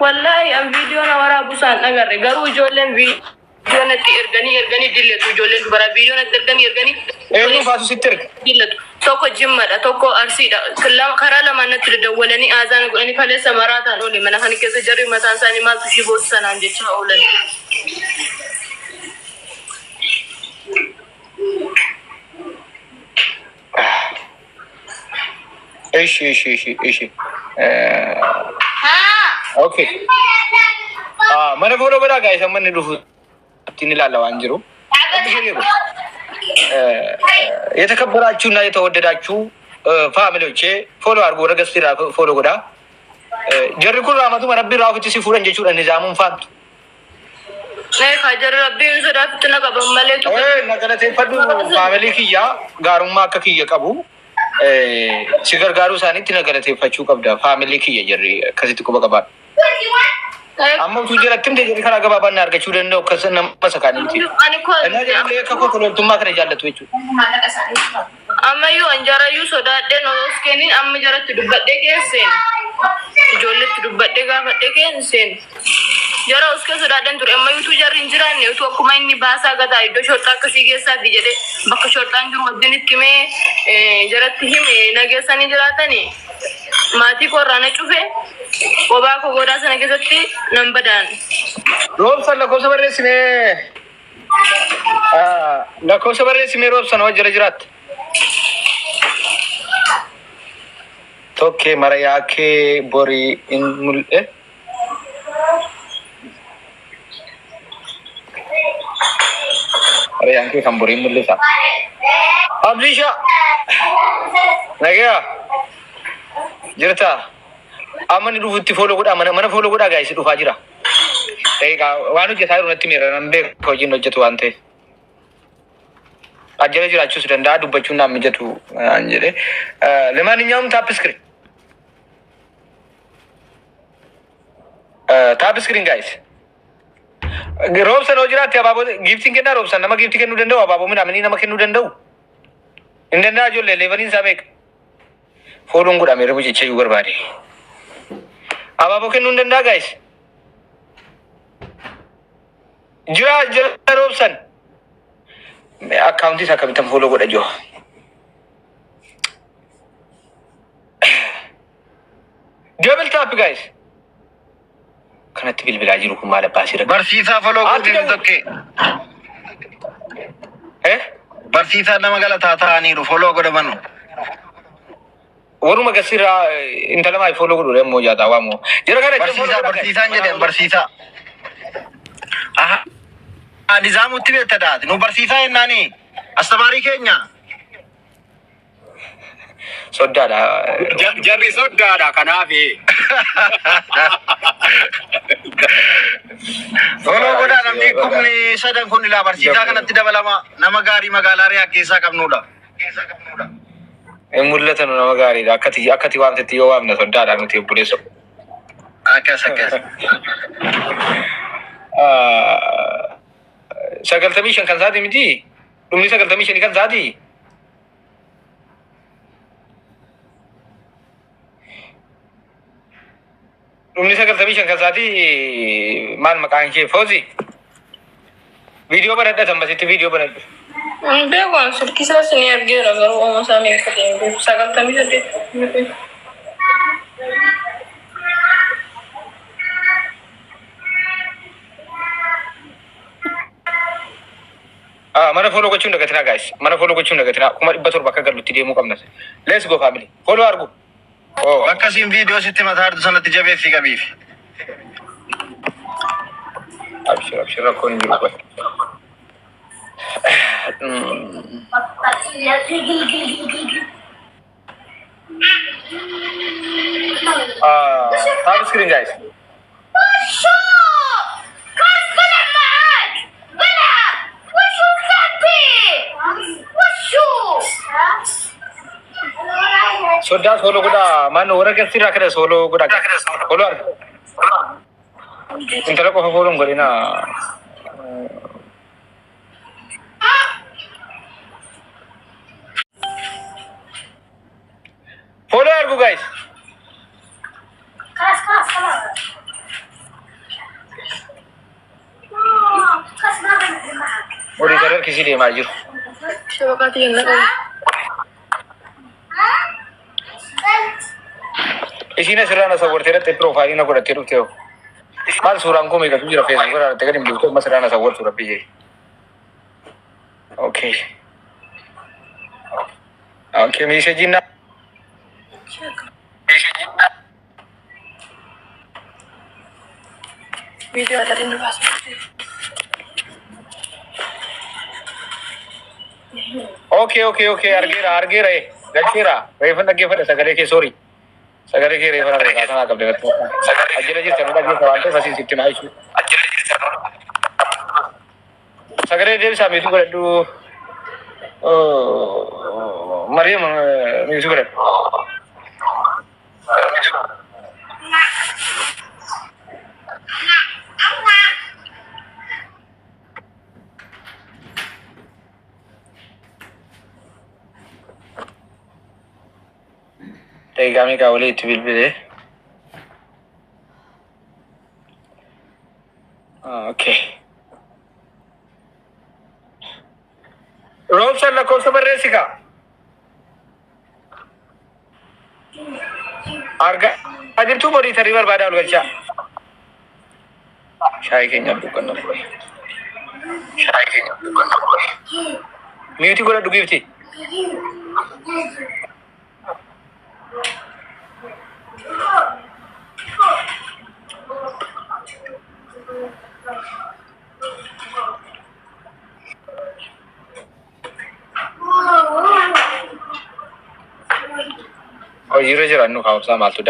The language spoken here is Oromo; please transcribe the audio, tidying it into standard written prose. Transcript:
Wallaahi an viidiyoo na waraabu isaan agarre, garuu ijoolleen viidiyoo natti erganii erganii dilletu, ijoolleen dubaraa viidiyoo natti erganii erganii Eenyu faatu sitti erga? dilletu. Tokko Jimmadha, tokko Arsiidha. Lama karaa lamaan natti dadawwalanii aazaana godhanii kaleessa maraataan oole mana kana keessa jarri mataan isaanii maaltu ishii boosisanaan jechaa oolan. እሺ እሺ እሺ እሺ okay, mana follow godhaa guys, amma inni dhufu ittiin ilaalla waan jiru. የተከበራችሁ እና የተወደዳችሁ family ዎቼ follow አድርጉ። Warra guest irraa follow godhaa. Jarri kun raamatuma rabbi irraa ofitti si fuudhan jechuudha nizaamuun faantu. Ee kaa, jarri rabbiin sodaatutti na qaban malee. Na galateeffadhu, family kiyyaa gaarummaa akka kiyya qabu si gargaaruu isaaniitti na galateeffachuu qabda. Family kiyya jarri akkasitti quba qabaadha. Amma utuu jalatti himte jarri karaa gabaabaan na argachuu danda'u akkas nama isa kaanii miti. Ani koo Innaa jarri akka koo loltummaa kana jaallatu jechuudha. Ammayyuu an jarayyuu sodaadheen osoo kennin amma jaratti dubbadhee keesseen ijoolletti dubbadhee gaafadhee keesseen jara uskee sodaadheen ture. Ammayyuu utuu jarri hin jiraanne, utuu akkuma inni baasaa gataa iddoo shorxaa akkasii keessaa fi jedhee bakka shorxaan jiru wajjin itti himee jaratti hime nageessanii jiraatanii maatii koo irraa na cufe qobaa koo goodaa sana keessatti nan badaan. Roobsan lakkoofsa barreessinee, lakkoofsa barreessinee, roobsan hoo jala jiraatte. Tokkee mara yaakee borii in mul'e. Marayaan kee kan borii mul'isa. Abdiisha nagayaa jirta? Amma inni dhufutti follow godhaa, mana follow godhaa guys, dhufaa jira. Daqiiqaa waan hojjetaa jiru natti miira, nan beeku hojiin hojjetu waan ta'eef. Ajjala jiraachuus danda'a, dubbachuun naan mijatu naan jedhe. ለማንኛውም tap screen, tap screen guys. Roobsan hoo jiraatte abaaboo giftiin kennaa, roobsan nama giftii kennuu danda'u, abaaboo midhaanii nama kennuu danda'u. Hin danda'a ijoollee, leveliin isaa meeqa? Follown godhame rebu jecha iyyuu barbaade. Abaaboo kennuu hin danda'a guys. Jira jira roobsan. Akkaawuntii isaa akkamittan follow godha jiru? Double tap guys. Kanatti bilbilaa jiru kun maal abbaa seera? Barsiisaa follow Ati godhin tokke. Eh? Barsiisaa nama galataa ta'aniiru follow godhamanu. Waruma gasirraa intala maal follow godhu immoo jaataa waamu. Jira kana Barsiisaa, barsiisaan jedheen barsiisaa. Aha. Nizaamutti beekta daati. Nu barsiisaa jennaani. Astamaarii keenya. Soddaadha. Jarri soddaadha kanaaf. Follow godhaa, namni 3,000 kun ilaa barsiisaa kanatti dabalama. Nama gaarii magaalaa Riyaa keessaa qabnudha. Hin mul'atan, nama gaariidha. Akkati waamtetti yoo waamna soddaadha nuti obboleessa. Akkas. 95 kan isaati miti? Dhumni 95 kan isaati? Dhumni 95 kan isaati maal maqaan kee, Foozi? Viidiyoo banadha, tambasitti viidiyoo banadhu. Beeku, an silkii isaas ni argeera, garuu ooma isaa meeqa ta'e hin beeku. 98. Mana follow gochuun dagatinaa guys. Mana follow gochuun dagatinaa. 700,000 akka gallutti deemuu qabna. Let's go family. Follow argu. Oh. Bakka siin viidiyoo sitti mataa jirtu sanatti jabeessii qabiif. Abshir, abshir, rakkoon hin jiru. Tap screen guys. وشو كنت بلعب معاك بلعب وشو تبي وشو Soddaa follow godhaa. Maannoo warra gasirraa kana follow godhaa. Follow argu. Intala qofa follow hin godhinaa. Follow argu guys. خلاص خلاص خلاص. Networkii si deemaa jiru. Shabaqaati jenna qabu. Isiin asirraa na sawwartee dhattee profile na godhattee dhufte hoo. Maal suuraan koo meeqatu jira Facebook irraa dhattee gadi hin buuftu amma asirraa na sawwartu rabbi jee. Okay. Okay, messageiin na. Viidiyoo adda nu baasa. Okay, argeera, argeera, galcheera. Reefan dhaggeeffadha sagalee kee, sorry. Sagalee kee reefan argeera sanaa qabde natti. Ajjira jirta nu dhaggeeffa waan ta'eef asiin sitti maa jechuudha. Sagalee deebisaa mute godhadhu. Mariam mute godhadhu. Daqiiqaa meeqaa walii itti bilbilee? Okay. Roobsan lakkoofsa barreessi kaa. Argaa jirtuu borii tarii barbaadaa ol galchaa. Shaayii keenyaaf dukkana ture. Shaayii keenyaaf dukkana ture. Mute godhadhu giifti. Hojiirra jira nu kaa'umsaa maaltu